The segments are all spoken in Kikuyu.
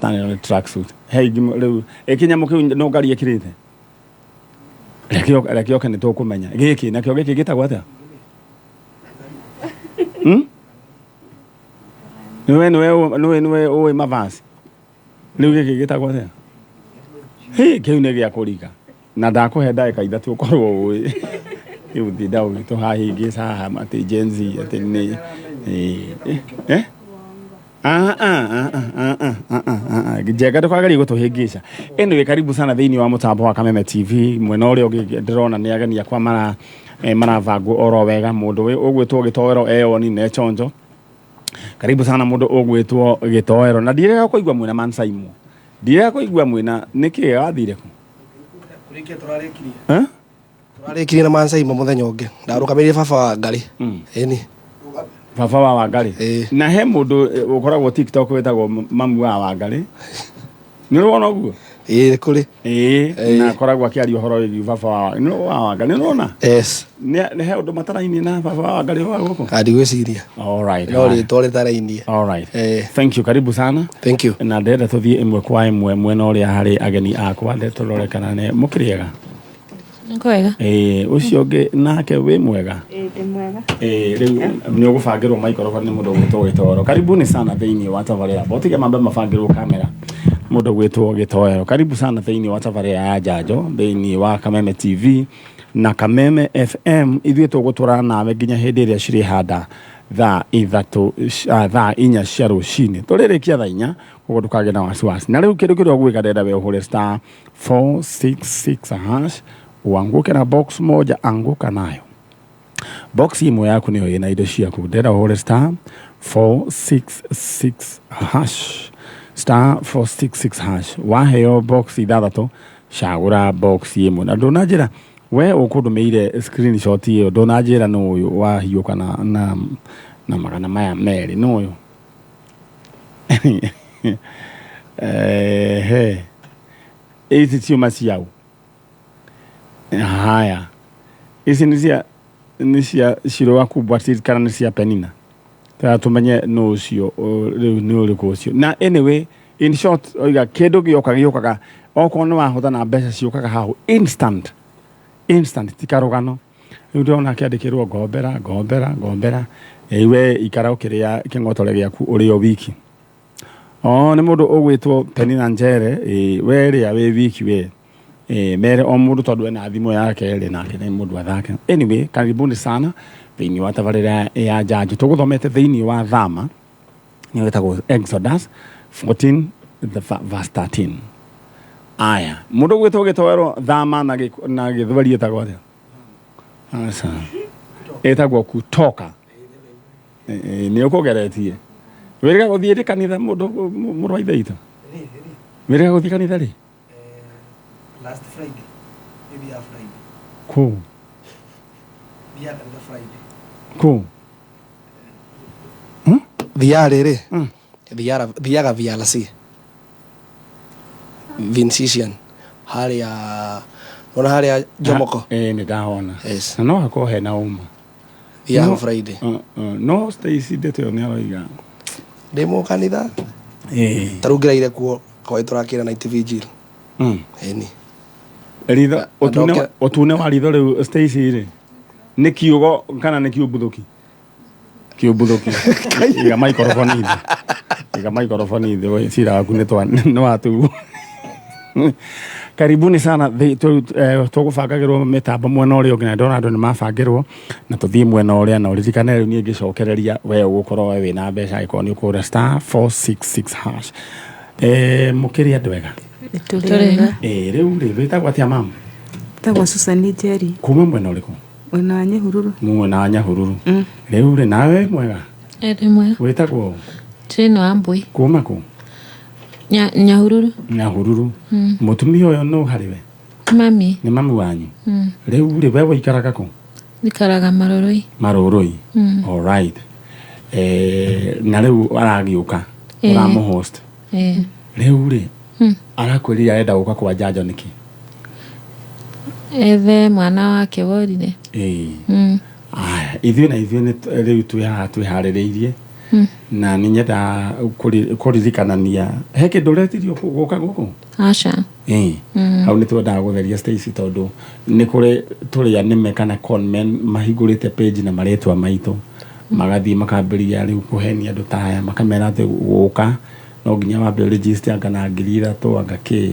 Understand ĩno nĩ tracksuit. He ingĩ rĩu ĩ kĩnyamũ kĩu no ngari ĩkĩrĩte. Reke reke oke nĩ tũkũmenya. Gĩkĩ nakĩo gĩkĩ gĩtagwo atĩa? Hmm? Nĩwe nĩwe nĩwe nĩwe ũĩ mavazi. Rĩu gĩkĩ gĩtagwo atĩa? Hĩ, kĩu nĩ gĩa kũriga. Na ndakũhe ndagĩka 3 ũkorwo ũĩ. Rĩu tinda ũgĩtũhahĩngĩca haha atĩ Gen Z atĩ nĩ eh? Ah, ah, ah, ah, ah, ah, ah, ah. Njenga ndũkagerie gũtũhĩngĩca. Anyway, karibu sana thĩinĩ wa mũtambo wa Kameme TV. Mwena ũrĩa ũngĩ ndĩrona nĩ ageni akwa mara marabangwo oro wega. Mũndũ ũgwĩtwo Gĩtoero eyoni na echonjo. Karibu sana mũndũ ũgwĩtwo Gĩtoero. Na ndirega kũigua mwĩna Mansaimwo. Ndirega kũigua mwĩna nĩkĩ wathire kũ? Kũrĩkia tũrarĩkirie. Eh? Tũrarĩkirie na Mansaimo mũthenya ũngĩ. Ndarũgamĩrĩire baba wa Ngarĩ. Ĩni. Baba wa Wangarĩ. Ĩĩ. Na he mũndũ ũkoragwo TikTok wĩtagwo mamu wa Wangarĩ. Nĩ ũrona ũguo? Ĩĩ kũrĩ. Ĩĩ, na akoragwo akĩaria ũhoro wĩgiĩ baba wa nĩ wa Wangarĩ. Nĩ ũrona? Yes. Nĩ he ũndũ matarainie na baba wa Wangarĩ wa gũkũ? Ndigwĩciria. All right. No rĩtwa rĩtarainie. All right. Eh. Thank you. Karibu sana. Thank you. Na ndĩrenda tũthiĩ ĩmwe kwa ĩmwe mwena ũrĩa harĩ ageni akwa ndĩ tũrore kana nĩ mũkĩrĩega. Kwega. Ĩĩ, ũcio ũngĩ nake wĩ mwega. Ĩĩ ndĩ mwega. Ĩĩ, rĩu nĩ ũgũbangĩrwo microphone nĩ mũndũ ũgwĩtwo Gĩtoero. Karibuni sana thĩinĩ wa tabarĩra. Botige mambe mabangĩrwo kamera. Mũndũ ũgwĩtwo Gĩtoero. Karibu sana thĩinĩ wa tabarĩra ya Njanjo thĩinĩ wa Kameme TV na Kameme FM. Ithuĩ tũgũtwarana nawe nginya hĩndĩ ĩrĩa cirĩhanda thaa 3 thaa 4 cia rũcinĩ. Tũrĩrĩkia thaa 4 koguo ndũkagĩe na wasiwasi. Na rĩu kĩndũ kĩrĩa ũgwĩka ndĩrenda we ũhũre star 466 hash uanguke na box moja, anguka nayo box imwe yaku niyo ina indo ciaku. Ndĩrenda ũhũre star 466 hash, star 466 hash. Waheo box 6, cagũra box ĩmwe. Na ndũnanjĩra we ũkũndũmĩire screenshot ĩyo, ndũnanjĩra nũ ũyũ wahiũka na 200 nũ ũyũ? Ehe, ici ciuma ciau. Haya, ici nĩ cia Shiro wa Kubwa kana nĩ cia Penina? Tara tũmenye nũ ũcio rĩu nĩ ũrĩkũ ũcio. Na anyway, in short, oiga kĩndũ gĩoka gĩũkaga okorwo nĩ wahũthana mbeca ciũkaga hau instant instant, ti karũgano. Rĩu ndĩrona akĩandĩkĩrwo ngombera ngombera ngombera. Ĩ we ikara ũkĩrĩa kĩng'otore gĩaku ũrĩ o wiki. O nĩ mũndũ ũgwĩtwo Penina Njere. Ĩ we rĩa wĩ wiki we. Ĩ mere o mũndũ tondũ ena thimũ yake rĩ, nake nĩ mũndũ athake. Anyway, karibuni sana thĩinĩ wa tabarĩra ya Njanjo. Tũgũthomete thĩinĩ wa Thama, nĩyo ĩtagwo Exodus 14 the verse 13. Aya, mũndũ ũgwĩtwo Gĩtoero, Thama na Gĩthweri ĩtagwo atĩa? Aca. Ĩtagwo kutoka. Nĩ ũkũgeretie. Wĩrĩga gũthiĩ rĩ kanitha mũndũ mũrũ wa ithe witũ? Wĩrĩga gũthiĩ kanitha rĩ? Last Friday. Maybe ya Friday. Kũ? Thiaga kanitha Friday. Kũ? Thiaga rĩrĩ? Thiaga VRC. Vincentian. Harĩa, ona harĩa Jomoko. Nĩ ndahona. Yes. Na no hakorwo hena ũma. Thiaga Friday. No Stacy ndeto ĩyo nĩ aroiga. Ndĩ mũkanitha. Ta rĩu ngĩraire kuo kwa tũrakĩra night vigil. Ĩni. Ritho, ũtune wa ritho rĩu Stacy rĩ, nĩ kiugo kana nĩ kiumbuthũki? Kiumbuthũki. Iga microphone thĩ. Iga microphone thĩ, we cira waku nĩ watuo. Karibuni sana tũgũbangagĩrwo mĩtambo mwena ũrĩa ũngĩ, na ndona andũ nĩ mabangĩrwo na tũthiĩ mwena ũrĩa, na ũririkane rĩu niĩ ngĩcokereria we ũgũkorwo we wĩna mbeca angĩkorwo nĩ ũkũhũra star 466 hash. Mũkĩrĩ andũ ega? Tũrĩ. Rĩu rĩ, wĩtagwo atĩa mama? Wĩtagwo Susan Njeri. Kuma mwena ũrĩkũ? Mwena wa Nyahururu. Mwena wa Nyahururu. Rĩu rĩ, nawe mwega? Ndĩ mwega. Wĩtagwo? Jane Wambui. Kuma kũ? Nyahururu. Nyahururu. Mũtumia ũyũ nũ harĩ we? Mami. Nĩ mami wanyu? Rĩu rĩ, we ũikaraga kũ? Njikaraga Marũrũi. Marũrũi. All right. Na rĩu aragĩũka, ũramũ host. Rĩu rĩ, arakwĩrire arenda gũka kwa Njanjo nĩkĩ? Ethe mwana wake worire. Aya, ithuĩ na ithuĩ rĩu twĩ haha twĩharĩrĩirie. Na nĩ nyenda kũririkanania he kĩndũ ũretirio gũka gũkũ. Aca. Ĩĩ, hau nĩ twendaga gũtheria, Stacy, tondũ nĩ kũrĩ tũrĩa nĩme kana conmen mahingũrĩte page na marĩtwa maitũ, magathiĩ makambĩrĩria rĩu kũhenia andũ ta aya, makamera atĩ gũka no nginya wambe register anga na 3000 anga kĩ.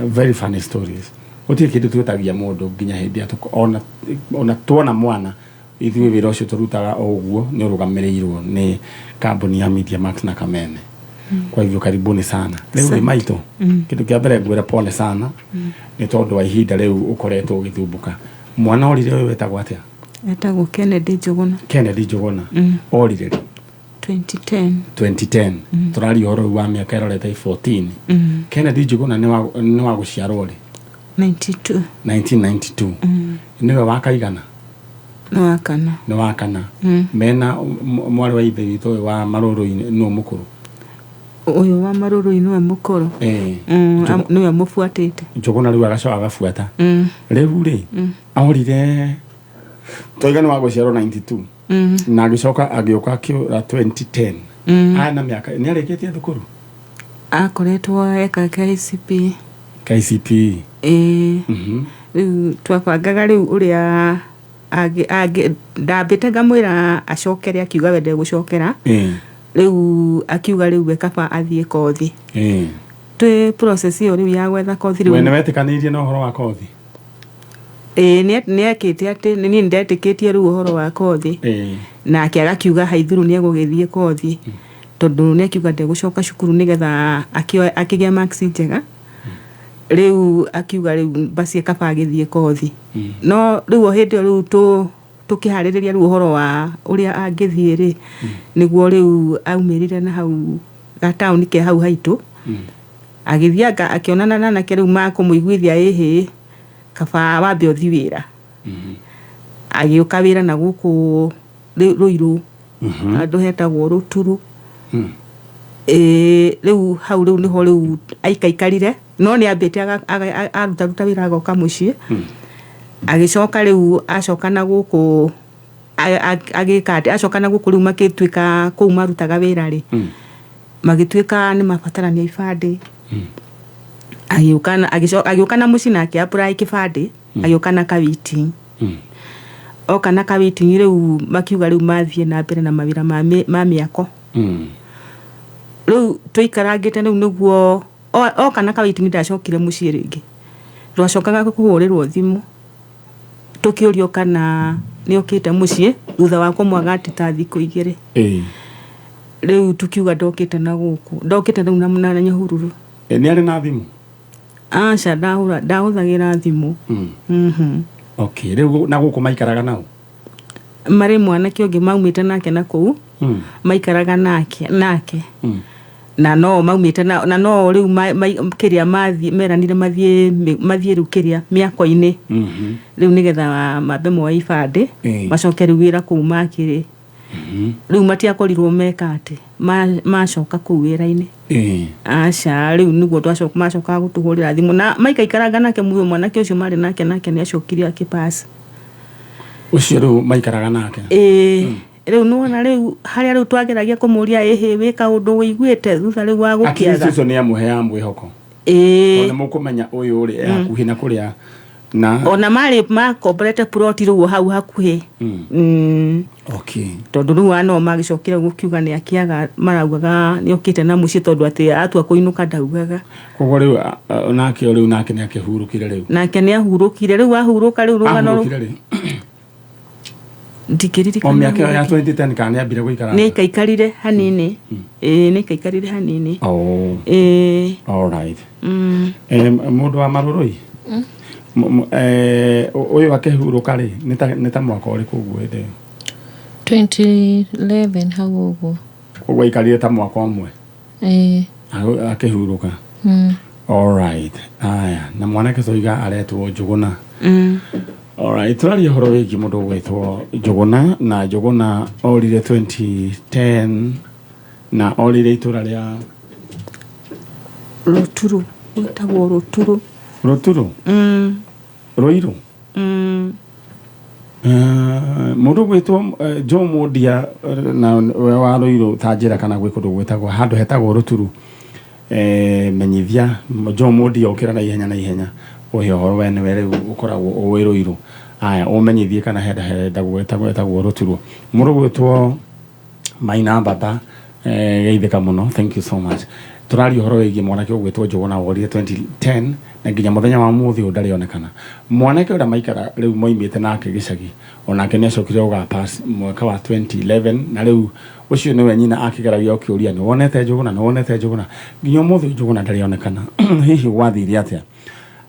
Very funny stories. Gũtirĩ kĩndũ twĩtagia mũndũ nginya hĩndĩ ĩrĩa ona tuona mwana. Ithuĩ wĩra ũcio tũrutaga o ũguo nĩ ũrũgamĩrĩirwo nĩ kambuni ya Media Max na Kamene. Kwa hivyo karibuni sana. Rĩu rĩ, maitũ, kĩndũ kĩa mbere ngwĩra pole sana nĩ tondũ wa ihinda rĩu ũkoretwo ũgĩthumbũka. Mwana orire ũyũ wetagwo atĩa? Etagwo Kennedy Njũgũna. Kennedy Njũgũna orire rĩ? 2010. 2010. Tũraria ũhoro rĩu wa mĩaka ĩrorete 14. Kennedy Njũgũna nĩ wa gũciarwo rĩ? 92. 1992. Nĩwe wa kaigana? Nĩ wa kana. Nĩ wa kana. Mena mwarĩ wa ithe witũ ũyũ wa marũrũ-inĩ nũ mũkũrũ? Ũyũ wa marũrũ-inĩ nĩwe mũkũrũ. Nĩwe mũbuatĩte. Njũgũna rĩu agacoka agabuata. Rĩu rĩ, orire twaiga nĩ wa gũciarwo 92 na agĩcoka agĩũka akĩũra 2010. Aya na mĩaka nĩ arĩkĩtie thukuru? Akoretwo eka KCP. KCPE? Ĩĩ. Rĩu twabangaga rĩu ũrĩa angĩ ndambĩte ngamwĩra acokere, akiuga we ndegũcokera. Rĩu akiuga rĩu we kaba athiĩ kothi. Twĩ process ĩyo rĩu ya gwetha kothi We rĩu. nĩ wetĩkanĩirie na ũhoro wa kothi? Ĩĩ, nĩekĩte atĩ niĩ nĩndetĩkĩtie rĩu ũhoro wa kothi. Nake agakiuga haithuru nĩ egũgĩthiĩ kothi tondũ nĩ akiuga ndegũcoka cukuru nĩgetha akĩgĩa marks njega. Rĩu akiuga rĩu basi kaba agĩthiĩ kothi. No rĩu o hĩndĩ ĩyo rĩu tũkĩharĩrĩria rĩu ũhoro wa ũrĩa angĩthiĩ rĩ, nĩguo rĩu aumĩrire na hau gataũni ke hau haitũ. Agĩthiĩ anga akĩonana na anake rĩu makũmũiguithia ĩhĩ kaba wambe ũthi wĩra. Agĩũka wĩra na gũkũ Rũirũ, handũ hetagwo Rũturu. Ĩĩ, rĩu hau rĩu nĩho rĩu aikaikarire, no nĩ ambĩte arutaruta wĩra agoka mũciĩ. Agĩcoka rĩu acoka na gũkũ agĩka atĩ acoka na gũkũ rĩu magĩtuĩka kũu marutaga wĩra rĩ, magĩtuĩka nĩ mabatarania ibandĩ. Agĩũka na mũciĩ na akĩ apply kĩbandĩ, agĩũka na ka waiting. Oka na ka waiting rĩu makiuga rĩu mathiĩ na mbere na mawĩra ma mĩako. Rĩu tũikarangĩte rĩu nĩguo oka na ka waiting ndacokire mũciĩ rĩngĩ. Twacokaga kũhũrĩrwo thimũ tũkĩũrio kana nĩokĩte mũciĩ thutha wa kũmwaga atĩ ta thikũ 2. Rĩu tukiuga ndokĩte na gũkũ, ndokĩte rĩu na Nyahururu. Nĩ arĩ na thimũ? Aca, ndahũthagĩra thimũ. Okay, rĩu na gũkũ maikaraga nao? Marĩ mwanake ũngĩ maumĩte nake na kũu. Maikaraga nake. Na no maumĩte na no rĩu kĩrĩa mathiĩ meranire mathiĩ rĩu kĩrĩa mĩako-inĩ. Rĩu nĩgetha mambe moe ibandĩ, macoke rĩu wĩra kũu makĩrĩ. Rĩu matiakorirwo meka atĩ macoka kũu wĩra-inĩ. Aca, rĩu nĩguo macokaga gũtũhũrĩra thimũ na maikaikaranga nake mũndũ mwanake ũcio marĩ nake nĩ acokire akĩpass. Ũcio rĩu maikaraga nake? Ĩĩ. Rĩu nĩwona rĩu harĩa rĩu twageragia kũmũria ĩhĩ wĩ kaũndũ wĩiguĩte thutha rĩu wa At least gũkĩaga. ũcio nĩ amũheaga mwĩhoko. Ĩĩ. Tondũ nĩ mũkũmenya ũyũ rĩ e hakuhĩ na kũrĩa na Ona marĩ makomborete ploti rĩu hau hakuhĩ. Okay. Tondũ rĩu ano magĩcokire gũkiuga nĩ akĩaga maraugaga nĩ okĩte na mũciĩ tondũ atĩ atua kũinũka ndaugaga. Koguo rĩu nake rĩu nake nĩ akĩhurũkire rĩu. Nake nĩ ahurũkire rĩu ahurũka rĩu rũgano Ahurũkire rĩ? Ndingĩririkana. O mĩaka ĩyo ya 2010 kana nĩ ambire gũikara? Nĩ aikaikarire hanini. Ĩĩ, nĩ aikaikarire hanini. Oh. Ĩĩ. All right. Mũndũ wa marũrũi? Ũyũ akĩhurũka rĩ nĩ ta mwaka ũrĩkũ ũguo hĩndĩ ĩyo? 2011 hau ũguo. Koguo aikarire ta mwaka ũmwe? Ĩĩ. Akĩhurũka. All right. Aya, na mwanake toiga aretwo Njũgũna. All right, tũraria ũhoro wĩgiĩ mũndũ ũgwĩtwo Njũgũna, na Njũgũna orire 2010 na orire itũra rĩa Rũturu, rwĩtagwo Rũturu. Rũturu? Rũirũ? Mũndũ gwĩtwo Joe Mũndia na we wa Rũirũ ta njĩra kana gwĩ kũndũ gwĩtagwo handũ hetagwo Rũturu, menyithia Joe Mũndia ũkĩra na ihenya na ihenya ũhe ũhoro we nĩwe rĩu ũkoragwo ũĩ Rũirũ. Aya, ũmenyithie kana henda henda gwĩtagwo Rũturu. Mũndũ gwĩtwo Maina Baba, geithĩka mũno, thank you so much. Tũraria ũhoro wĩgiĩ mwanake ũgwĩtwo Njũgũna worire 2010 na nginya mũthenya wa mũthĩ ũyũ ndarĩ onekana. Mwanake ũrĩa maikara rĩu moimĩte nake gĩcagi onake nĩ acokire gũgapass mwaka wa 2011, na rĩu ũcio nĩwe nyina akĩgeragia ũkĩũria nĩ wonete Njũgũna, nĩ wonete Njũgũna, nginya ũmũthĩ Njũgũna ndarĩ onekana. Hihi gwathire atĩa?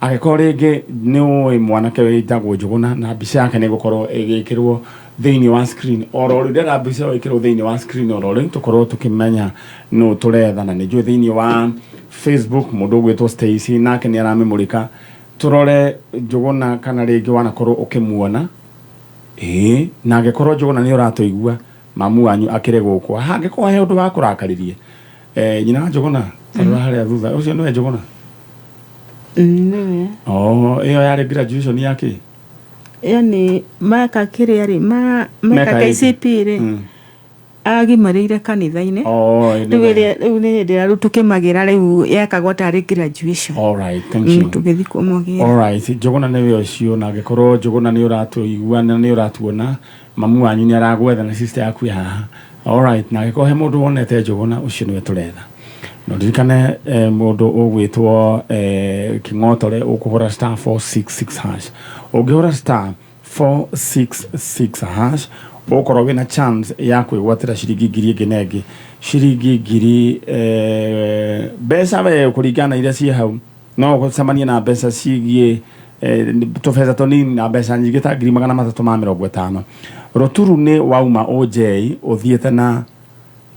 Angĩkorwo rĩngĩ nĩ ũĩ mwanake wĩtagwo Njũgũna na mbica yake nĩ ĩgũkorwo ĩgĩkĩrwo thĩinĩ wa screen oro rĩu, ndĩrenda mbica ĩyo ĩkĩrwo thĩinĩ wa screen oro rĩu tũkorwo tũkĩmenya nũ tũretha. Na nĩ njũĩ thĩinĩ wa Facebook mũndũ ũgwĩtwo Stacy nake nĩ aramĩmũrĩka, tũrore Njũgũna kana rĩngĩ wanakorwo ũkĩmuona. Ĩĩ, na angĩkorwo Njũgũna nĩ ũratũigua, mamu wanyu akĩrĩ gũkũ, hangĩkorwo he ũndũ wa kũrakaririe, nyina wa Njũgũna, tarora harĩa thutha ũcio nĩwe Njũgũna? Nĩwe. Oh, ĩyo yarĩ graduation yake? Ĩyo nĩ meka kĩrĩa rĩ meka Meka KCP rĩ, agimarĩire kanitha-inĩ. Oh, rĩu nĩwe. Ĩrĩa rĩu nĩ hĩndĩ ĩrĩa rĩu tũkĩmagĩra rĩu yekagwo tarĩ graduation. All right, thank you. Tũgĩthiĩ kũmũgĩra. All right, Njũgũna nĩwe ũcio, na angĩkorwo Njũgũna nĩ ũratũigua na nĩ ũratuona, mamu wanyu nĩ aragwetha na sister yaku ĩ haha. All right, na angĩkorwo he mũndũ wonete Njũgũna, ũcio nĩwe tũretha. No ririkane, mũndũ ũgwĩtwo Kĩng'otore, ũkũhũra *466#. Ũngĩhũra *466# ũgũkorwo wĩna chance ya kwĩgwatĩra ciringi 1,000 ĩngĩ na ĩngĩ, ciringi ngiri, mbeca we kũringana na iria ciĩ hau, no ũcemanie na mbeca ciĩgiĩ tũbeca tũnini na mbeca nyingĩ ta 350,000. Rũturu nĩ wauma ũnjei ũthiĩte na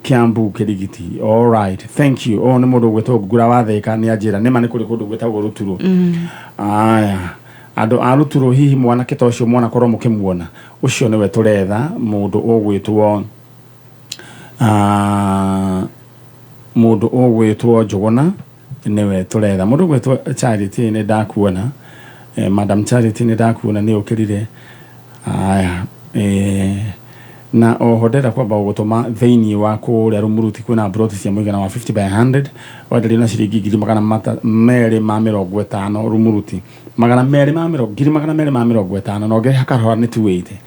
Kiambu Kirigiti. All right, thank you. Oh, nĩ mũndũ ũgwĩtwo Ngura wa Thĩka nĩ anjĩra nĩma nĩ kũrĩ kũndũ gwĩtagwo Rũturu. Aya, andũ a Rũturu, hihi mwanake ta ũcio mwanakorwo mũkĩmuona, ũcio nĩwe tũretha, mũndũ ũgwĩtwo Njũgũna nĩwe tũretha. Mũndũ ũgwĩtwo Charity, nĩ ndakuona. Madam Charity, nĩ ndakuona nĩ ũkĩrire. Aya, na oho ndĩrenda kwamba gũgũtũma thĩinĩ wa kũrĩa Rumuruti kwĩna broti cia mũigana wa 50 by 100, wenderio na ciringi 250,000. Rumuruti magana merĩ ma mĩrongo 250,000, na ũngĩrĩha kahora nĩ 280.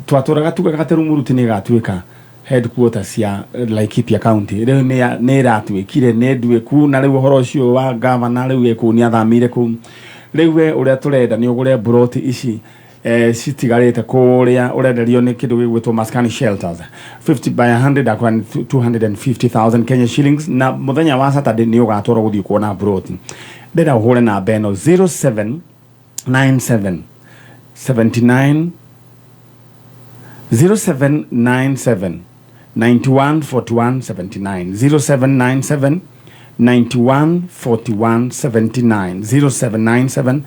Twatũraga tugaga atĩ Rumuruti nĩ ĩgatuĩka headquarters cia Laikipia County, rĩu nĩ ĩratuĩkire nĩ nduĩku, na rĩu ũhoro ũcio wa gavana rĩu ĩ kũu, nĩ athamĩire kũu. Rĩu we ũrĩa tũrenda nĩ ũgũre broti ici citigarĩte kũrĩa, ũrenderio nĩ kĩndũ gĩgwĩtwo Maskani Shelters, 50 by 100, akwa nĩ 250,000 Kenya shillings, na mũthenya wa Saturday nĩ ũgatwarwo gũthiĩ kuona broti. Ndĩrenda ũhũre namba ĩno, 0797 79 0797 91 41 79, 0797 91 41 79, 0797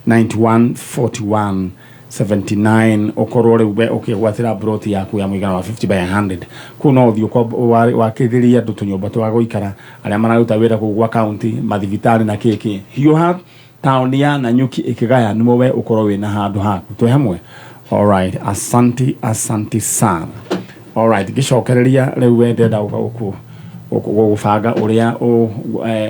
91 41 79, ũkorwo rĩu we ũkĩgwatĩra broti yaku ya mũigana wa 50 by 100 kũu. No ũthiĩ wakithĩrie andũ tũnyũmba twa gũikara arĩa mararuta wĩra kũu gwa county, mathibitarĩ na kĩkĩ. Hiũha taũni ya Nanyuki ĩkĩgayanwo, we ũkorwo wĩna handũ haku. Twĩ hamwe? Alright, asanti, asanti sana. Alright, ngĩcokereria rĩu, we ndĩrenda gũka gũbanga ũrĩa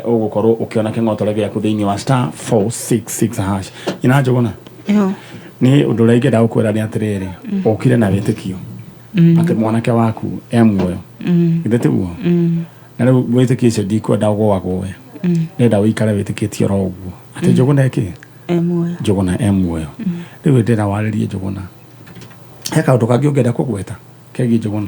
ũgũkorwo ũkĩona kĩng'otore gĩaku thĩinĩ wa *466#. Nyina Njũgũna, Yo. Nĩ ũndũ ũrĩa ingĩenda gũkwĩra nĩ atĩrĩrĩ, ũkire na wĩtĩkio atĩ mwanake waku e muoyo, githĩ tiguo? Na rĩu wĩtĩkio ũcio ndikwenda ũgũagũe, ndĩrenda ũikare wĩtĩkĩtie oro ũguo atĩ Njũgũna ĩkĩ E muoyo. Njũgũna e muoyo. Rĩu ndĩrenda warĩrie Njũgũna. He kaũndũ kangĩ ũngĩenda kũgweta kegiĩ Njũgũna,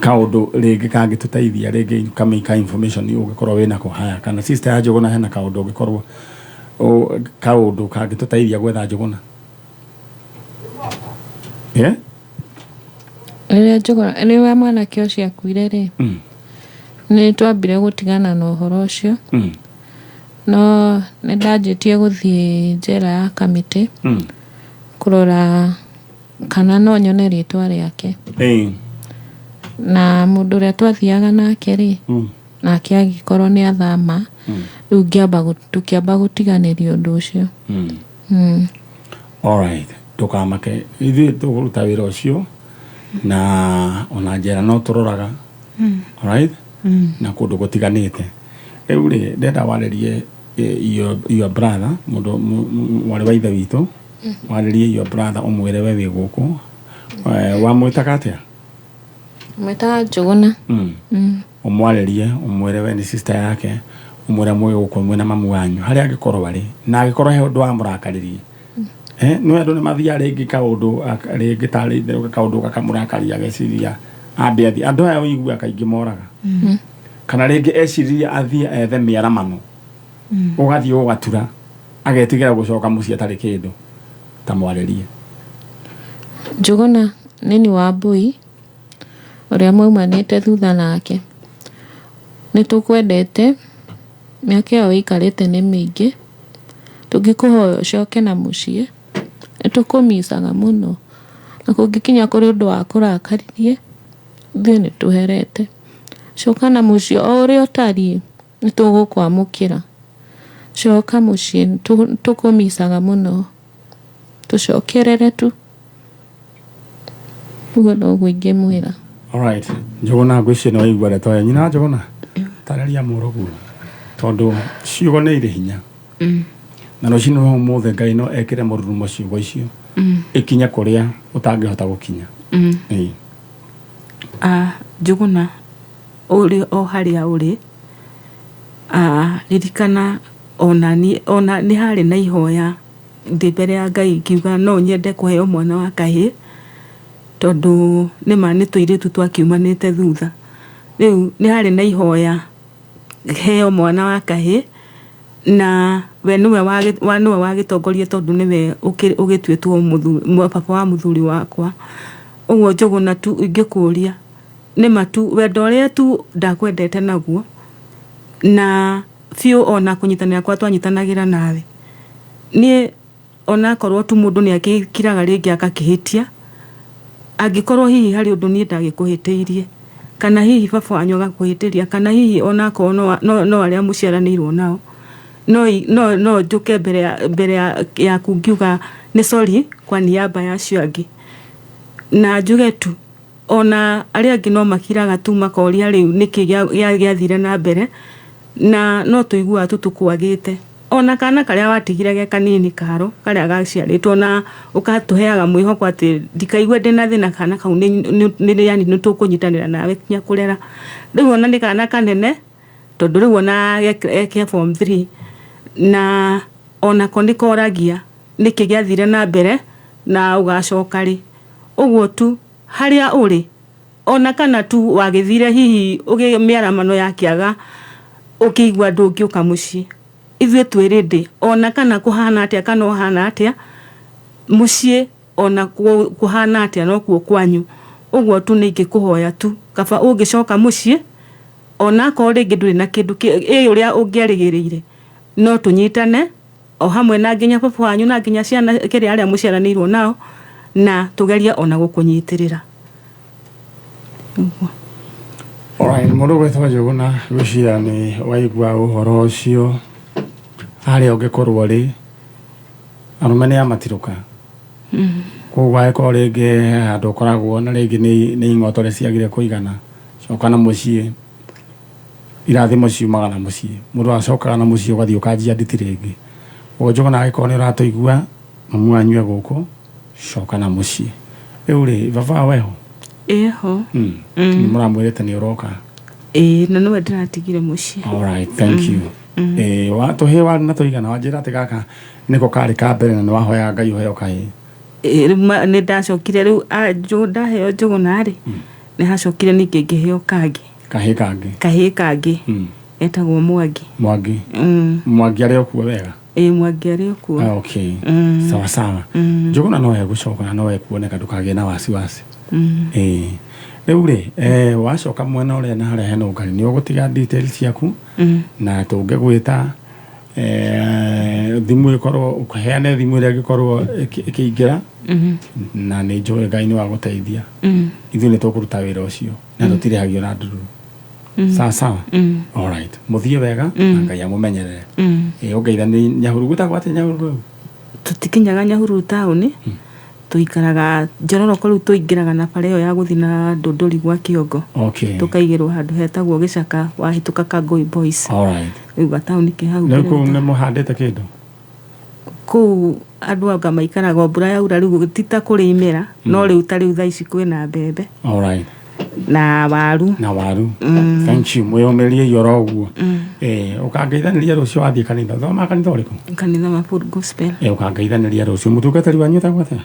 kaũndũ rĩngĩ kangĩtũteithia, rĩngĩ kamĩ ka information ũngĩkorwo wĩnako? Haya, kana sister ya Njũgũna, hena kaũndũ ũngĩkorwo kaũndũ kangĩtũteithia gwetha Njũgũna? Yeah? Rĩrĩa Njũgũna, rĩrĩa mwanake ũcio akuire rĩ, nĩ twambire gũtigana na ũhoro ũcio, no nĩ ndanjĩtie gũthiĩ njera ya Kamĩtĩ kũrora kana no nyone rĩtwa rĩake. Na mũndũ ũrĩa twathiaga nake rĩ, nake agĩkorwo nĩ athama. Rĩu ngĩamba tũkĩamba gũtiganĩria ũndũ ũcio. Alright. Ndũkamake, ithuĩ tũkũruta wĩra ũcio na ona njera no tũroraga. Alright? Na kũndũ gũtiganĩte. Rĩu rĩ, ndenda warĩrie your brother, mũndũ mwarĩ wa ithe witũ, warĩrie your brother ũmwĩre we wĩ gũkũ. Wamwĩtaga atĩa? Mwĩtaga Njũgũna. Ũmwarĩrie, ũmwĩre we nĩ sister yake, ũmwĩre mwĩ gũkũ mwĩna mamu wanyu harĩa angĩkorwo arĩ, na angĩkorwo he ũndũ wamũrakaririe. Nĩ andũ nĩ mathiaga rĩngĩ kaũndũ, rĩngĩ tarĩ itherũ kaũndũ gakamũrakaria ageciria ambe athiĩ. Andũ aya ũiguaga kaingĩ moraga. Kana rĩngĩ eciririe athiĩ ethe mĩaramano. Ũgathiĩ ũgatura, agetigĩra gũcoka mũciĩ atarĩ kĩndũ. Ta mwarĩrie. Njũgũna nĩ wa Mbui ũrĩa mwaumanĩte thutha nake. Nĩ tũkwendete, mĩaka ĩyo wĩikarĩte nĩ mĩingĩ. Tũngĩkũhoya ũcoke na mũciĩ, nĩ tũkũmicaga mũno. Na kũngĩkinya kũrĩ ũndũ wa kũrakaririe, ithuĩ nĩ tũherete. Coka na mũciĩ o ũrĩa ũtariĩ, nĩ tũgũkwamũkĩra. Coka mũciĩ, nĩ tũkũmicaga mũno. Tũcokerere tu. Ũguo noguo ingĩmwĩra. Alright. Njũgũna, ngwĩciria nĩ waigua ndeto ĩyo. Nyina wa Njũgũna, tarĩria mũrũguo tondũ ciugo nĩ irĩ hinya. Na rũcinĩ rwa ũmũthĩ Ngai no ekĩre mũrurumo ciugo icio ikinye kũrĩa ũtangĩhota gũkinya. Ĩĩ. Njũgũna, ũrĩ o harĩa ũrĩ, ririkana ona niĩ ona nĩ harĩ na ihoya ndĩ mbere ya Ngai ngiuga no nyende kũheo mwana wa kahĩĩ, tondũ nĩma nĩ tũirĩtu twakiumanĩte thutha. Rĩu nĩ harĩ na ihoya heo mwana wa kahĩĩ, na we nĩwe nĩwe wagĩtongoria tondũ nĩwe ũgĩtuĩtwo baba wa mũthuri wakwa. Ũguo Njũgũna tu ingĩkũria nĩma tu wendo ũrĩa tu ndakwendete naguo, na biũ ona kũnyitanĩra kwa twanyitanagĩra nawe. Niĩ onakorwo tu mũndũ nĩ akĩkiraga rĩngĩ agakĩhĩtia, angĩkorwo hihi harĩ ũndũ niĩ ndagĩkũhĩtĩirie, kana hihi baba wanyu agakũhĩtĩria, kana hihi onakorwo no arĩa mũciaranĩirwo nao, no njũke mbere yaku ngiuga nĩ sorry kwa niaba ya acio angĩ. Na njuge tu ona arĩa angĩ no makiraga tu makoria rĩu nĩkĩ gĩathire na mbere, na no tũiguaga tu tũkwagĩte. Ona kana karĩa watigire ge kanini karo karĩa gaciarĩtwo na ũgatũheaga mwĩhoko atĩ ndikaigue ndĩna thĩna kana kau yani nĩ tũkũnyitanĩra nawe nginya kũrera. Rĩu ona nĩ kana kanene tondũ rĩu ona ge form 3 na onako nĩ koragia nĩkĩ gĩathire na mbere na ũgacoka rĩ. Ũguo tu harĩa ũrĩ ona kana tu wagĩthire hihi mĩaramano ya kĩaga ũkĩigua ndũngĩũka mũciĩ, ithuĩ twĩ ready ona kana kũhana atĩa kana ũhana atĩa, mũciĩ ona kũhana atĩa nokuo kwanyu. Ũguo tu nĩ ingĩkũhoya tu kaba ũngĩcoka mũciĩ onakorwo rĩngĩ ndũrĩ na kĩndũ ũrĩa ũngĩerĩgĩrĩire, no tũnyitane o hamwe na nginya baba wanyu na nginya ciana kĩrĩa arĩa mũciaranĩirwo nao, na tũgerie ona gũkũnyitĩrĩra. Ũguo. Alright, mũndũ ũgwĩtwo Njũgũna, ngwĩciria nĩ waigua ũhoro ũcio harĩa ũngĩkorwo rĩ, arũme nĩ amatirũka. Koguo angĩkorwo rĩngĩ he handũ ũkoragwo na rĩngĩ nĩ ing'otore ciagire kũigana, coka na mũciĩ, irathimo ciumaga na mũciĩ. Mũndũ acokaga na mũciĩ ũgathiĩ ũkanjia nditi rĩngĩ. Koguo Njũgũna angĩkorwo nĩ ũratũigua, mamu wanyu e gũkũ, coka na mũciĩ. Rĩu rĩ, baba weho? Ĩho. Nĩ mũramwĩrĩte nĩ ũroka? Ĩĩ, na nĩwe ndĩratigire mũciĩ. Alright, thank you. Tũhĩĩ warĩ na tũigana, wanjĩra atĩ gaka nĩko karĩ ka mbere na nĩ wahoyaga Ngai ũheo kahĩĩ. Ĩĩ, rĩu nĩ ndacokire rĩu, ndaheo Njũgũna rĩ, nĩ hacokire ningĩ ngĩheo kangĩ. Kahĩĩ kangĩ. Kahĩĩ kangĩ. Etagwo Mwangi. Mwangi. Mwangi arĩ o kuo wega? Ĩĩ, Mwangi arĩ o kuo. Okay. Sawa sawa. Njũgũna no egũcoka na no ekuoneka, ndũkagĩe na wasiwasi. Ĩĩ. Rĩu rĩ, wacoka mwena ũrĩa na harĩa hena ũngari, nĩ ũgũtiga details ciaku na tũngĩgwĩta thimũ ĩkorwo, ũheane thimũ ĩrĩa ĩngĩkorwo ĩkĩingĩra, na nĩ njũĩ Ngai nĩ wagũteithia. Ithuĩ nĩ tũkũruta wĩra ũcio na tũtirĩhagio na ndururu. Sawa sawa. Alright. Mũthiĩ wega na Ngai amũmenyerere. Ĩĩ, ũngeitha nĩ Nyahururu, gwĩtagwo atĩa Nyahururu rĩu? Tũtikinyaga Nyahururu taũni. Tũikaraga Njororoko rĩu tũingĩraga na bara ĩyo ya gũthiĩ na Ndũndũri gwa Kĩongo. Okay. Tũkaigĩrwo handũ hetagwo Gĩcaka wahĩtũka Kangũi Boys. All right. Rĩu gataũni ke hau. Rĩu kũu nĩ mũhandĩte kĩndũ? Kũu andũ anga maikaraga o mbura yaura rĩu ti ta kũrĩ imera no rĩu ta rĩu thaa ici kwĩna mbembe. All right. Na waru. Na waru. Thank you. Mwĩyũmĩrĩrie oro ũguo. Eh, ũkangeithanĩria rũciũ wathiĩ kanitha. Thoma kanitha ũrĩkũ? Kanitha wa Full Gospel. Eh, ũkangeithanĩria rũciũ. Mũtungatĩri wanyu etagwo atĩa?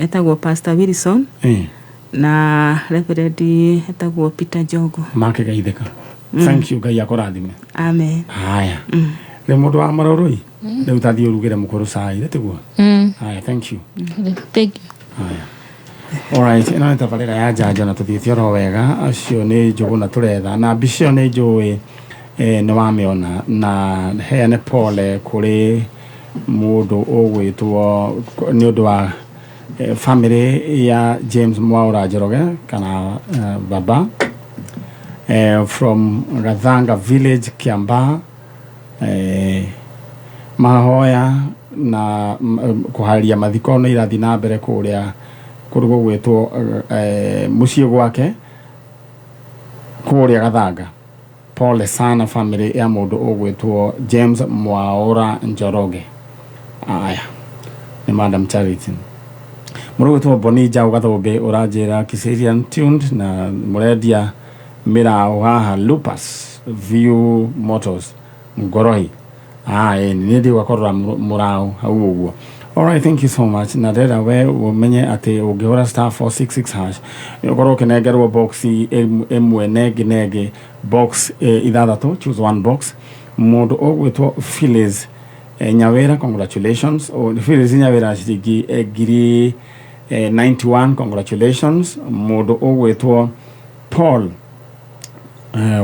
Etagwo Pastor Wilson. Eh. Na Reverend etagwo Peter Njogu. Makĩgeithĩka. Thank you, Ngai akũrathime. Amen. Haya. Rĩu mũndũ wa marũrũi, rĩu tathiĩ ũrugĩre mũkũrũ cai, rĩ tiguo? Haya, thank you. Thank you. Haya. Alright, ĩno nĩ tabarĩra ya njanjo na tũthiĩte oro wega. Acio nĩ njũgũna tũretha na mbica ĩyo nĩ njũĩ eh, nĩ wamĩona na heane pole kũrĩ mũndũ ũgwĩtwo nĩ ũndũ wa eh, family ya James Mwaura Njoroge kana eh, baba eh, from Gathanga village Kiambaa eh, mahoya na kũharĩria mathiko nĩ irathiĩ na mbere kũrĩa kũndũ gũgwĩtwo eh, mũciĩ gwake kũrĩa Gathanga. Pole sana family ya mũndũ ũgwĩtwo James Mwaura Njoroge. Aya nĩ Madam Charity. Mũndũ ũgwĩtwo Boni Njaũ Gathũmbĩ ũranjĩra Kiserian tuned na mũrendia mĩraũ haha Lupus View Motors Ngorohi. Ah, ĩĩ nĩ ndiũka kũrora mũraũ hau ũguo. Alright, thank you so much. Na ndĩrenda we ũmenye atĩ ũngĩhũra star 466 hash nĩ ũkorwo ũkĩnengerwo box ĩmwe na ĩngĩ na ĩngĩ box ithathatũ, choose one box. Mũndũ ũgwĩtwo Phyllis Nyawĩra, congratulations. Oh, Phyllis Nyawĩra ciringi ngiri 91, congratulations. Mũndũ ũgwĩtwo Paul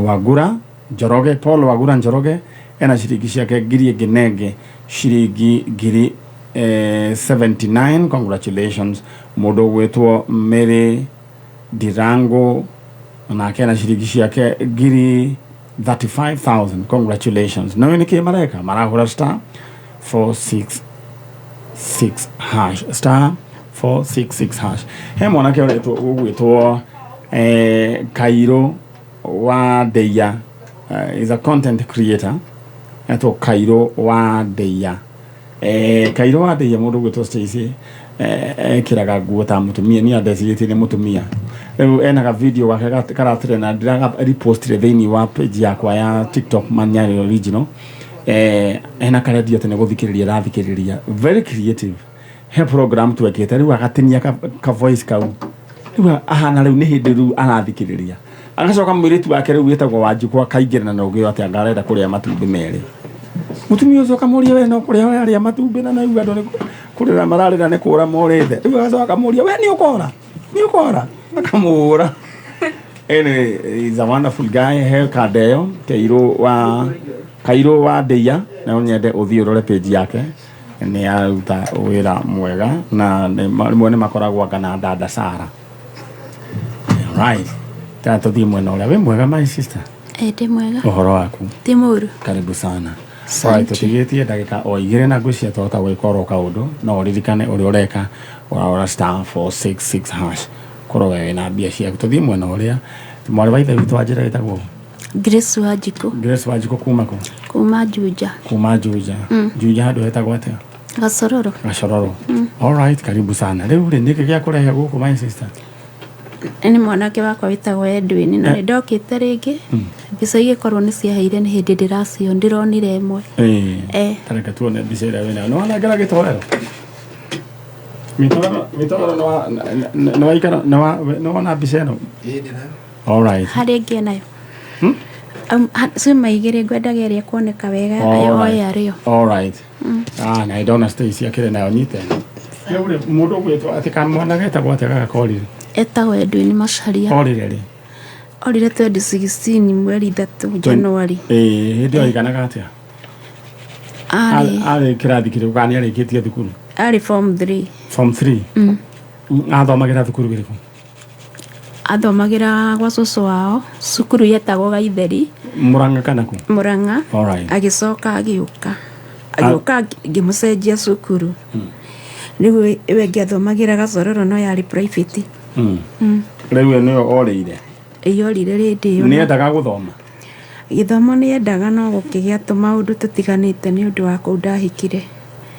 Wagura Njoroge, Paul Wagura Njoroge ena ciringi ciake ngiri ĩngĩ na ĩngĩ ciringi ngiri 79, congratulations. Mũndũ ũgwĩtwo Mary Ndirango nake ena ciringi ciake ngiri 35000, congratulations. Na nĩ kĩ mareka? Marahũra star 466 hash, star 466 hash. He mwanake ũretwo ũgwĩtwo Kairũ wa Ndeia, is a content creator, etwo Kairũ wa Ndeia. Kairũ wa Ndeia, mũndũ ũgwĩtwo Stacy ekĩraga nguo ta mũtumia, niĩ andecirĩtie nĩ mũtumia. Rĩu ena ga video gake karatire na ndĩraga repostire thĩinĩ wa page yakwa ya TikTok Manyari Original. Ena karendio atĩ nĩ gũthikĩrĩria arathikĩrĩria, very creative. He program twekĩte rĩu agatinia ka voice kau, rĩu ahana rĩu nĩ hĩndĩ rĩu arathikĩrĩria. Agacoka mũirĩtu wake rĩu wĩtagwo Wanjikũ akaingĩra na ũgĩ atĩ anga arenda kũrĩa matumbĩ merĩ. Mũtumia ũcio akamũria, we no kũrĩa ũrarĩa matumbĩ na naigua andũ nĩ kũrĩra mararĩra nĩ kũra morĩte. Rĩu agacoka akamũria, we nĩ ũkora, nĩ ũkora, akamũhũra. Anyway, he's a wonderful guy. He kanda ĩyo Kairũ wa Ndeia, na nyende ũthiĩ ũrore page yake, nĩ aruta wĩra mwega na rĩmwe nĩ makoragwo anga na dada Sara. Right, tena tũthiĩ mwena ũrĩa. Wĩ mwega, my sister? Ĩ, ndĩ mwega. Ũhoro waku? Ti mũru. Karibu sana. Alright, tũtigĩtie ndagĩka o igĩrĩ na ngwĩciria twahota gwĩka oro kaũndũ, no ũririkane ũrĩa ũreka ũrarora star 466 hash korwo we wĩna mbia ciaku. Tũthiĩ mwena ũrĩa, mwarĩ wa ithe witũ wa njĩra ĩtagwo Grace Wanjikũ. Grace Wanjikũ kuma kũ? Kuma Juja. Kuma Juja. Juja handũ hetagwo atĩa? Gacororo. Gacororo. Alright, karibu sana. Rĩu rĩ, nĩkĩ gĩa kũrehe gũkũ, my sister? Nĩ mwanake wakwa wĩtagwo Edwin na nĩ ndokĩte rĩngĩ mbica igĩkorwo nĩ ciaheire nĩ hĩndĩ ndĩracio ndĩronire ĩmwe. Tareke tuone mbica ĩrĩa wĩnayo. Nĩ wanengera gĩtoero? Gĩtoero, gĩtoero nĩ waikara nĩ wona mbica ĩno? Ĩĩ, ndĩnayo. Alright. Harĩ ĩngĩ nayo. Ciuma igĩrĩ ngwendaga ĩrĩa ĩkuoneka wega oye arĩo. Alright. Ah, na ndona Stacy akĩrĩ nayo, nyite ĩno. Rĩu rĩ, mũndũ ũgwĩtwo atĩ kamwana getagwo atĩa gaka korire? Etagwo Edwin Macharia. Korire rĩ? Orire 2016 mweri 3 January. Ĩĩ, hĩndĩ ĩyo aiganaga atĩa? Arĩ Arĩ kĩrathi kĩrĩkũ kana nĩ arĩkĩtie thukuru? Arĩ form 3. Form 3. Athomagĩra thukuru ĩrĩkũ? Athomagĩra gwa cũcũ wao cukuru yetagwo Gaitheri. Murang'a kana kũ? Murang'a. Alright. Agĩcoka agĩũka ngĩmũcenjia cukuru. Rĩu ĩyo ĩngĩ athomagĩra Gacororo no yarĩ private. Rĩu ĩyo nĩyo orĩire? Ĩyorire rĩndĩ ĩyo. Nĩ endaga gũthoma? Gĩthomo nĩ endaga no gũkĩgĩa tũmaũndũ tũtiganĩte nĩ ũndũ wa kũu ndahikire.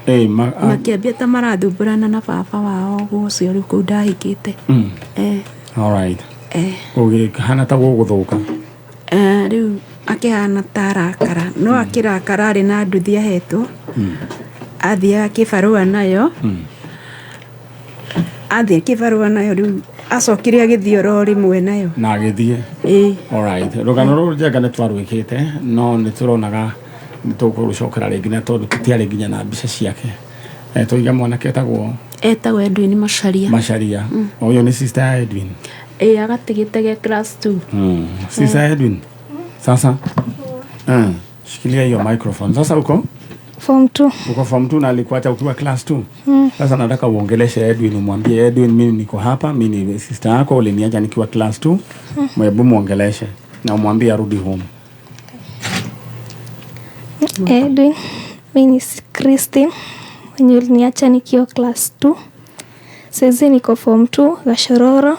Ĩĩ, ma, a, Makĩambia ta marathumbũrana na baba wao ũguo ũcio rĩu kũu ndahikĩte. All right. Ũgĩhana ta gũgũthũka. Rĩu akĩhana ta arakara no akĩrakara arĩ na nduthi ahetwo athiaga kĩbarũa nayo athiĩ kĩbarũa nayo rĩu acokire agĩthiĩ oro rĩmwe nayo. Na agĩthiĩ. Ĩĩ. Alright. Rũgano rũrũ Njenga nĩ twarwĩkĩte no nĩ tũronaga nĩ tũkũrũcokera rĩngĩ na tondũ tũtiarĩ nginya na mbica ciake. Tũiga mwanake etagwo Etagwo Edwin Macharia. Macharia. Ũyũ nĩ sister ya Edwin. Ĩĩ, agatigĩte ge class 2. Sister ya Edwin. Sasa. Shikilia hiyo microphone. Sasa uko? Form 2. Uko form 2 na alikuacha ukiwa class 2. Sasa nataka uongeleshe Edwin, umwambie Edwin, mimi niko hapa, mimi ni sister yako, uliniacha nikiwa class 2. Hebu muongeleshe na umwambie arudi home. Edwin, mimi ni Christine mwenye uliniacha nikiwa class 2. Saizi niko form 2 Gashororo.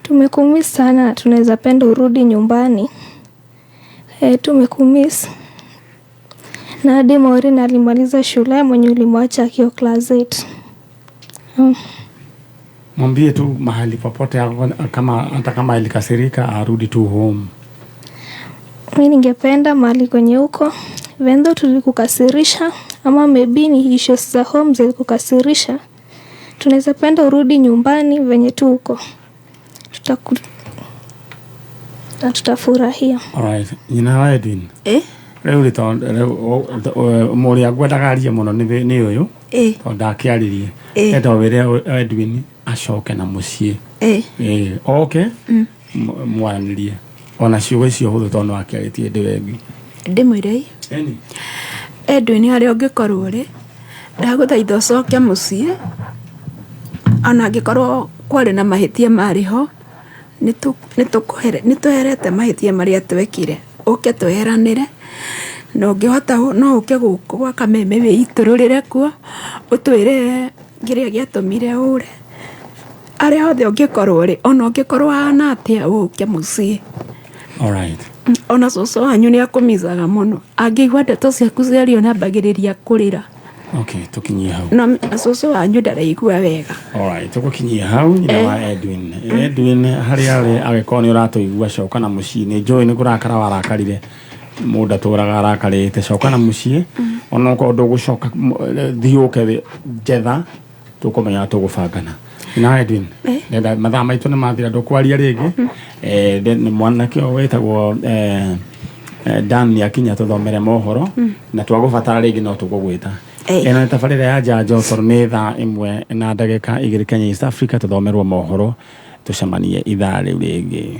Tumekumiss sana, tunaweza penda urudi nyumbani. Tumekumiss. Na hadi Maureen alimaliza shule mwenye ulimwacha akiwa class 8. Mwambie tu mahali popote kama hata kama alikasirika arudi tu home. Mi ningependa mahali kwenye huko vendo tulikukasirisha ama maybe ni issues za home zilikukasirisha, tunaweza penda urudi nyumbani venye tu uko, na tutafurahia. Alright. Nyina wa Edwin. Rĩu rĩ tondũ rĩu mũrĩa ngwendaga arie mũno nĩ ũyũ tondũ ndakĩaririe. Enda wĩre Edwin acoke na mũciĩ. Oke mwaranĩrie ona ciugo icio hũthũ tondũ no akĩarĩtie ndĩ wengi. Ndĩmwĩre Eni. Edwin harĩa ũngĩkorwo rĩ, ndagũthaitha ũcoke mũciĩ ona angĩkorwo kwarĩ na mahĩtia marĩ ho, nĩtũherete mahĩtia marĩa twekire, ũke tweheranĩre na ũngĩhota no ũke gũkũ gwa Kameme wĩitũrũrĩre kuo ũtwĩre kĩrĩa gĩatũmire ũre. Arĩa othe ũngĩkorwo rĩ, ona ũngĩkorwo hana atĩa ũke mũciĩ. Alright. Ona cũcũ wanyu nĩ akũmicaga mũno, angĩigua ndeto ciaku ciario nambagĩrĩria kũrĩra. Okay, tukinyie hau. No cũcũ wanyu ndaraigua wega. Alright, tugukinyie hau nyina wa Edwin. Edwin harĩa arĩ agĩkorwo nĩ ũratũigua coka na mũciĩ. Nĩ njũĩ nĩ kũrakara warakarire. Mũndũ atũraga arakarĩte, coka na mũciĩ. Onokorwo ndũgũcoka, thiĩ ũke njetha tũkũmenya tũgũbangana. Na Edwin, ndenda mathaa maitũ nĩ mathira, ndũkwaria rĩngĩ. Nĩ mwanake ũyũ wĩtagwo Dan nĩ akinya tũthomere mohoro na twagũbatara rĩngĩ no tũgũgwĩta. Ĩno nĩ tabarĩra ya njanjo tondũ nĩ thaa 1:02 Kenya East Africa, tũthomerwo mohoro, tũcemanie ithaa rĩu rĩngĩ.